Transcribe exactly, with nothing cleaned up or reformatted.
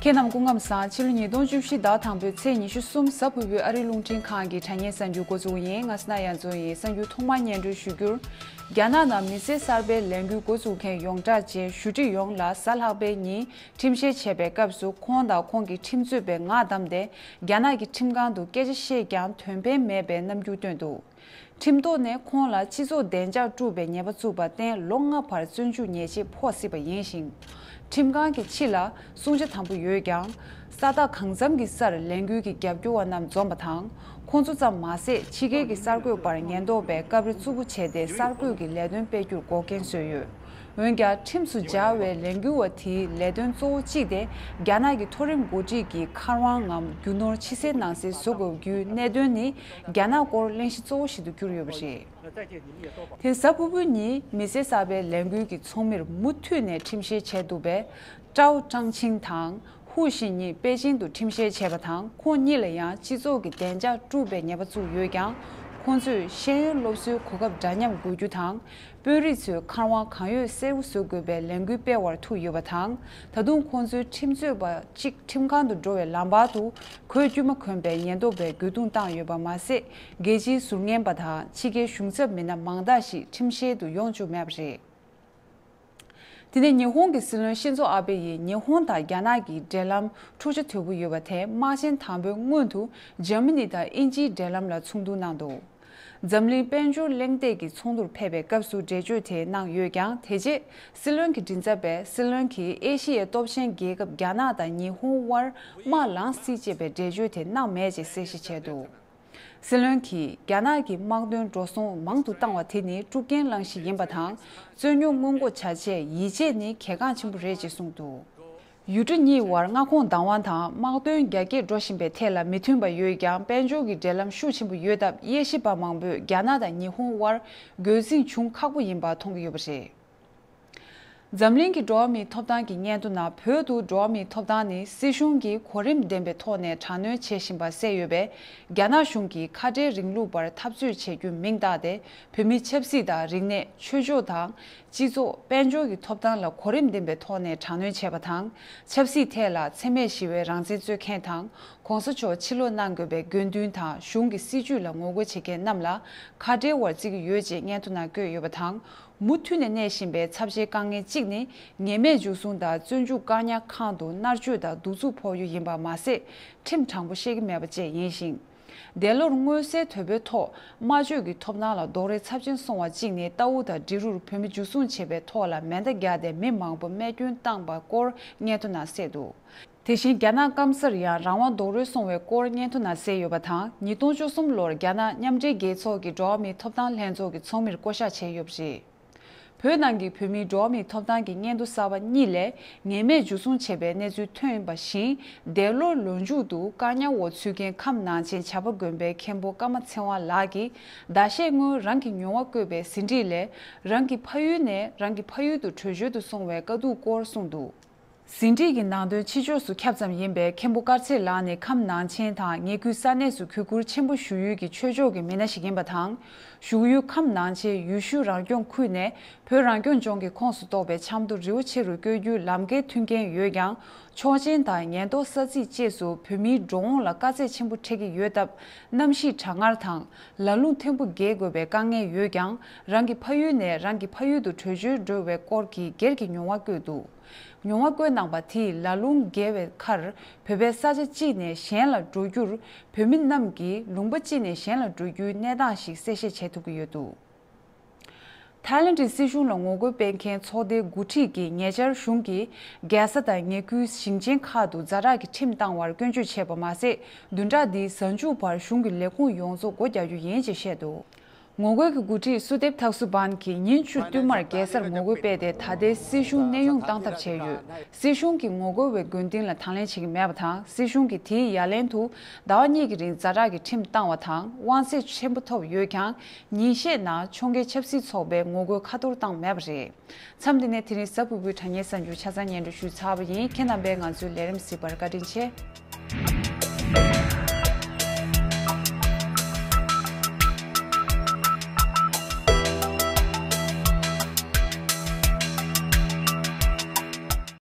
ཁྱེད་རྣམས་སྐུ་ཁམས་བཟང་། ཕྱི་ལོ་ཉིས་སྟོང་བཅུ་བཞི་ཟླ་དང་པོའི་ཚེས་ཉི་ཤུ་གསུམ་གཟའ་ཕུར་བུའི་ཨ་རིའི་རླུང་འཕྲིན་ཁང་གི་དྲ་བརྙན་གསར་འགྱུར་འགོ་འཛུགས་ཡིན། ང་སི་ན་ཡ་མཚོ་ཡིན། གསར་འགྱུར་ཐོག་མར་སྙན་སྒྲོན་ཞུ་རྒྱུར། རྒྱ་ནག་ནང་མི་སེར་གསར་པའི་ལས་འགུལ་འགོ་འཛུགས་མཁན་ཡོངས་གྲགས་ཅན་ཞུ་ཁྲི་ཡོང་ལ་གཟའ་ལྷག་པའི་ཉིན་ཁྲིམས་བཤེར་བྱས་པའི་སྐབས་སུ་ཁོང་དང་ཁོང་གི་ཁྲིམས་རྩོད་པས་ངག་བསྡམས་ཏེ་རྒྱ་ནག་གི་ཁྲིམས་ཁང་དུ་སྐད་ཆ་བཤད་ཀྱང་དོན་ཕན་མེད་པའི་རྣམ་འགྱུར་བསྟན་འདུག་ཁྲིམས་ཐོག་ནས་ཁོང་ལ་སྤྱི་ཚོགས་བདེ་འཇགས་དཀྲུགས་པའི་ཉེས་པ་བཙུགས་པར་བརྟེན་ལོ་ལྔ་བར་བཙོན་འཇུག་ཉེས་ཆད་ཕོག་སྲིད་པ་ཡིན་ཞིང་། ཁྲིམས་ཁང་གི་ཕྱི་ལ་སྲུང་བྱ་དམ་པོ་ཡོད་ཀྱང་། ས་རྟགས་གང་འཚམ་གྱི་སར་ལས་འགུལ་གྱི་རྒྱབ་སྐྱོར་བ་རྣམས་འཛོམས་པ་དང་། ཁོང་ཚོ་ཙམ་མ་ཟད་ཕྱི་རྒྱལ་གྱི་གསར་འགོད་པར་ཉེན་རྟོག་པས་སྐབས་རེ་རྩུབ་པོ་བྱས་ཏེ་གསར་འགོད་ཀྱི་ལས་དོན་སྤེལ་རྒྱུར་འགོག་རྐྱེན་བཟོས་ཡོད། འོན་ཀྱང་ཁྲིམས་སུ་སྦྱར་བའི་ལས་འགུལ་བ་དེའི་ལས་དོན་གཙོ་བོ་གཅིག་དེ་རྒྱ་ནག་གི་མཐོ་རིམ་འགོ་ཁྲིད་ཀྱི་མཁར་དབང་ངམ་རྒྱུ་ནོར་ཕྱི་གསལ་ནང་གསལ་བཟོ་དགོས་རྒྱུའི་གནད་དོན་ནི་རྒྱ་ནག་སྐོར་གླེང་གཞི་གཙོ་བོ་ཞིག་ཏུ་གྱུར་ཡོད་པ་རེད། དེ་གཟའ་ཕུར་བུ་ཉིན་མི་སེར་གསར་པའི་ལས་འགུལ་གྱི་ཚོགས་མིར་མུ་མཐུད་ནས་ཁྲིམས་བཤེར་བྱས་འདུག་པས། ཀྲའོ་ཀྲང་ཆིང་དང་ཧུའུ་ཞི་གཉིས་པེ་ཅིང་དུ་ཁྲིམས་བཤེར་བྱས་པ་དང་། ཁོང་གཉིས་ལ་ཡང་སྤྱི་ཚོགས་ཀྱི་བདེ་འཇགས་དཀྲུགས་པའི་ཉེས་པ་བཙུགས་ཡོད་ཀྱང་། ཁོང་ཚོས་ཤེས་ཡོན་སློབ་གསོའི་གོ་སྐབས་འདྲ་མཉམ་དགོས་རྒྱུ་དང་། དཔོན་རིགས་ཚོས་མཁར་དབང་གང་ཡོད་གསལ་པོ་བཟོ་དགོས་པའི་ལས་འགུལ་སྤེལ་བར་ཐུག་ཡོད་པ་དང་། ད་དུང་ཁོང་ཚོའི་ཁྲིམས་རྩོད་པ་གཅིག་ཁྲིམས་ཁང་དུ་འགྲོ་བའི་ལམ་བར་དུ་གོས་དཀྱུས་མ་གོན་པའི་ཉེན་རྟོག་པས་རྒོལ་རྡུང་བཏང་ཡོད་པ་མ་ཟད། རྒྱལ་སྤྱིའི་ཟུར་ཉན་པ་དང་ཕྱི་རྒྱལ་གཞུང་ཚབ་མི་སྣ་མང་དག་ཞིག་ཁྲིམས་བཤེར་དུ་ཡོང་བཅུག་མེད་པ་རེད། དེ་ནས་ཉི་ཧོང་གི་སྲིད་བློན་ཤིན་ཛོ་ཨ་བྷེ་ཡིས་ཉི་ཧོང་དང་རྒྱ་ནག་གི་འབྲེལ་ལམ་འཁྲུག་ཆ་དོད་པོ་ཡོད་པ་དེ་དམག་ཆེན་དང་པོའི་སྔོན་དུ་འཇར་མ་ནི་དང་དབྱིན་ཇིའི་འབྲེལ་ལམ་ལ་མཚུངས་བསྡུར་གནང་འདུག་འཛམ་གླིང་དཔལ་འབྱོར་གླེང་སྟེགས་ཀྱི་ཚོགས་འདུར་ཕེབས་པའི་སྐབས་སུ་འགྲེལ་བརྗོད་དེ་གནང་ཡོད་ཀྱང་། དེ་རྗེས་སྲིད་བློན་གྱི་མགྲིན་ཚབ་པས་སྲིད་བློན་གྱིས་ཨེ་ཤི་ཡའི་སྟོབས་ཆེན་རྒྱལ་ཁབ་རྒྱ་ནག་དང་ཉི་ཧོང་དབར་དམག་ལངས་སྲིད་ཅེས་པའི་འགྲེལ་བརྗོད་དེ་གནང་མེད་ཅེས་གསལ་བཤད་བྱས་འདུག་སྲིད་བློན་གྱིས་རྒྱ་ནག་གི་དམག་དོན་འགྲོ་སོང་མང་དུ་བཏང་བ་དེ་ནི་དཀྲུག་རྐྱེན་བསླངས་གཞི་ཡིན་པ་དང་། རྩོད་རྙོག་སྔོན་འགོག་བྱ་ཆེད་ཡིད་ཆེས་ནི་གལ་འགངས་ཆེན་པོ་རེད་ཅེས་གསུངས་འདུག་ཡུལ་གྲུ་གཉིས་བར་མངའ་ཁོངས་བདག་དབང་དང་དམག་དོན་རྒྱ་སྐྱེད་འགྲོ་བཞིན་པའི་ཐད་ལ་མི་མཐུན་པ་ཡོད་ཀྱང་། དཔལ་འབྱོར་གྱི་འབྲེལ་ལམ་ཤུགས་ཆེན་པོ་ཡོད་སྟབས། དབྱེ་ཞིབ་པ་མང་པོས་རྒྱ་ནག་དང་ཉི་ཧོང་དབར་རྒོལ་འཛིང་བྱུང་ཁག་པོ་ཡིན་པ་མཐོང་གི་ཡོད་པ་རེད། འཛམ་གླིང་གི་འགྲོ་བ་མིའི་ཐོབ་ཐང་གི་སྙན་ཐོ་ནང་། བོད་དུ་འགྲོ་བ་མིའི་ཐོབ་ཐང་ནི་སྲིད་གཞུང་གིས་གོ་རིམ་ལྡན་པའི་ཐོག་ནས་དྲག་གནོན་བྱེད་བཞིན་པ་གསལ་ཡོད་པས། རྒྱ་ནག་གཞུང་གིས་ཁ་བྲལ་རིང་ལུགས་པར་འཐབ་རྩོད་བྱེད་རྒྱུ་མིང་བཏགས་ཏེ། བོད་མིའི་ཆབ་སྲིད་དང་རིག་གནས། ཆོས་ཕྱོགས་དང་སྤྱི་ཚོགས། དཔལ་འབྱོར་གྱི་ཐོབ་ཐང་ལ་གོ་རིམ་ལྡན་པའི་ཐོག་ནས་དྲག་གནོན་བྱས་པ་དང་། ཆབ་སྲིད་ཐད་ལ་འཚེ་མེད་ཞི་བའི་རང་བཙན་རྩོད་མཁན་དང་། གོང་ས་མཆོག་ཕྱིར་ལོག་གནང་དགོས་པའི་དགོས་འདུན་དང་། གཞུང་གི་སྲིད་བྱུས་ལ་ངོ་རྒོལ་བྱེད་མཁན་རྣམས་ལ་ཁ་བྲལ་བར་བརྩི་གི་ཡོད་ཅེས་སྙན་ཐོ་ནང་བཀོད་ཡོད་པ་དང་། མུ་མཐུད་ནས་གནས་བཞིན་པའི་ཚབས་ཆེའི་དཀའ་ངལ་གཅིག་ནི། ཉེས་མེད་འཇུ་བཟུང་དང་བཙོན་འཇུག་བཀག་ཉར་ཁང་དུ་མནར་གཅོད་དང་གདུག་རྩུབ་ཕོག་ཡུལ་ཡིན་པ་མ་ཟད། ཁྲིམས་དྲང་པོ་ཤེས་ཀྱི་མེད་པ་བཅས་ཡིན་ཞིང་། འདས་ལོར་མངོན་གསལ་དོད་པོའི་ཐོག་སྨྲ་བརྗོད་ཀྱི་ཐོབ་ཐང་ལ་རྡོག་རོལ་ཚབས་ཆེན་སོང་བ་གཅིག་ནི། ཏའུ་དང་འབྲི་རུར་བོད་མི་འཇུ་བཟུང་བྱས་པའི་ཐོག་ལ་མེ་མདའ་བརྒྱབ་སྟེ་མི་མང་པོ་རྨས་སྐྱོན་བཏང་པ་སྐོར་སྙན་ཐོ་ནང་གསལ་འདུག་དེ་བཞིན་རྒྱ་ནག་སྐམ་སར་ཡང་རང་དབང་རྡོག་རོལ་སོང་བའི་སྐོར་སྙན་ཐོ་ནང་གསལ་ཡོད་པ་དང་། ཉིས་སྟོང་བཅུ་གསུམ་ལོར་རྒྱ་ནག་མཉམ་འབྲེལ་རྒྱལ་ཚོགས་ཀྱི་འགྲོ་བ་མིའི་ཐོབ་ཐང་ལྷན་ཚོགས་ཀྱི་ཚོགས་མིར་བསྐོ་གཞག་བྱས་ཡོད་པ་རེད། བོད་ནང་གི་བོད་མིའི་འགྲོ་བ་མིའི་ཐོབ་ཐང་གི་སྙན་ཐོ་གསར་པ་གཉིས་ལས། ཉེས་མེད་འཇུ་བཟུང་བྱས་པའི་གནས་ཚུལ་ཐོན་པ་བཞིན། འདས་ལོར་ལོ་མཇུག་ཏུ་བཀག་ཉར་འོག་ཚུད་མཁན་ཁམས་ནང་ཆེན་བྱ་པ་དགོན་པའི་མཁན་པོ་ཀརྨ་ཚེ་དབང་ལགས་ཀྱིས། ཟླ་ཤས་སྔོན་རང་གི་མྱོང་བ་བཀོད་པའི་ཟིན་བྲིས་ལས། རང་གི་ཕ་ཡུལ་ནས་རང་གི་ཕ་ཡུལ་དུ་བྲོས་བྱོལ་དུ་སོང་བའི་དཀའ་སྡུག་སྐོར་གསུངས་འདུག་ཟིན་བྲིས་ཀྱི་ནང་དོན་ཕྱི་ཕྱོགས་སུ་ཁྱབ་ཙམ་ཡིན་པའི་མཁན་པོ་དཀར་ཚེ་ལགས་ནི་ཁམས་ནང་ཆེན་དང་ཉེ་ཁུལ་ས་གནས་སུ་གུས་བཀུར་ཆེན་པོ་ཞུ་ཡུལ་གྱི་ཆོས་ཕྱོགས་ཀྱི་མི་སྣ་ཞིག་ཡིན་པ་དང་། བཞུགས་ཡུལ་ཁམས་ནང་ཆེན་ཡུལ་ཤུལ་རང་སྐྱོང་ཁུལ་ནས་བོད་རང་སྐྱོང་ལྗོངས་ཀྱི་ཁོངས་སུ་གཏོགས་པའི་ཆབ་མདོ་རི་བོ་ཆེ་རུ་བསྐྱོད་རྒྱུའི་ལམ་ཁའི་མཐུན་རྐྱེན་ཡོད་ཀྱང་། ཆོག་མཆན་དང་ཉེན་རྟོག་ས་ཚིགས་བཅས་སུ་བོད་མིའི་འགྲོ་འོང་ལ་དཀའ་ཚེགས་ཆེན་པོ་འཕྲད་ཀྱི་ཡོད་སྟབས། གནམ་གཤིས་གྲང་ངར་དང་། ལ་རླུང་མཐོན་པོ་རྒྱས་དགོས་པའི་དཀའ་ངལ་ཡོད་ཀྱང་། རང་གི་ཕ་ཡུལ་ནས་རང་གི་ཕ་ཡུལ་དུ་བྲོས་བྱོལ་འགྲོ་བའི་སྐོར་གྱི་སྒེར་གྱི་མྱོང་བ་བཀོད་འདུག་མྱོང་བ་བཀོད་གནང་པ་དེས། ལ་རླུང་རྒྱས་པའི་ཁར་བོད་པས་ས་ཆ་གཅིག་ནས་གཞན་ལ་འགྲོ་རྒྱུར། བོད་མི་རྣམས་ཀྱིས་ལུང་པ་གཅིག་ནས་གཞན་ལ་འགྲོ་རྒྱུའི་གནས་སྟངས་ཤིག་གསལ་བཤད་བྱེད་ཐུབ་ཀྱི་ཡོད་འདུག་ཐའི་ལེན་ཌི་སྲིད་གཞུང་ལ་ངོ་རྒོལ་སྤེལ་མཁན་ཚོགས་སྡེའི་འགོ་ཁྲིད་ཀྱིས་ཉེ་ཆར་གཞུང་གིས་རྒྱལ་ས་དང་ཉེ་ཁུལ་ཞིང་ཆེན་ཁག་ཏུ་ཛ་དྲག་གི་ཁྲིམས་བཏང་བར་སྐྱོན་བརྗོད་བྱས་པ་མ་ཟད། བདུན་ཕྲག་འདིའི་གཟའ་མཇུག་བར་གཞུང་གི་ལས་ཁུངས་ཡོངས་རྫོགས་སྒོ་རྒྱག་རྒྱུ་ཡིན་ཅེས་བཤད་འདུག་ངོ་རྒོལ་གྱི་འགོ་ཁྲིད་སུ་དེབ་ཐག་སུ་བན་གྱིས་ཉིན་བཅུ་བསྟུད་མར་རྒྱལ་སར་ངོ་རྒོལ་སྤེལ་ཏེ། ད་ལྟའི་སྲིད་གཞུང་གནས་དབྱུང་བཏང་ཐབས་བྱས་ཡོད། སྲིད་གཞུང་གིས་ངོ་རྒོལ་བའི་དགོན་སྡིངས་ལ་དང་ལེན་བྱེད་ཀྱི་མེད་པ་དང་། སྲིད་གཞུང་གིས་དེའི་ཡ་ལན་དུ་ཟླ་བ་གཉིས་ཀྱི་རིང་ཛ་དྲག་གི་ཁྲིམས་བཏང་བ་དང་། དབང་ཚད་ཆེན་པོ་ཐོབ་ཡོད་ཀྱང་། ཉིན་ཤས་ནང་ཕྱོགས་འགལ་ཆབ་སྲིད་ཚོགས་པས་ངོ་རྒོལ་ཁ་ཐོར་བཏང་མེད་པ་རེད། མཚམས་འདི་ནས་དེ་རིང་གཟའ་ཕུར་བུའི་དྲ་བརྙན་གསར་འགྱུར་ཆ་ཚང་སྙན་སྒྲོན་ཞུས་ཚར་བ་ཡིན། ཁྱེད་རྣམ་པས་ང་ཚོའི་ལས་རིམ་གཟིགས་པར་བཀའ་དྲིན་ཆེ།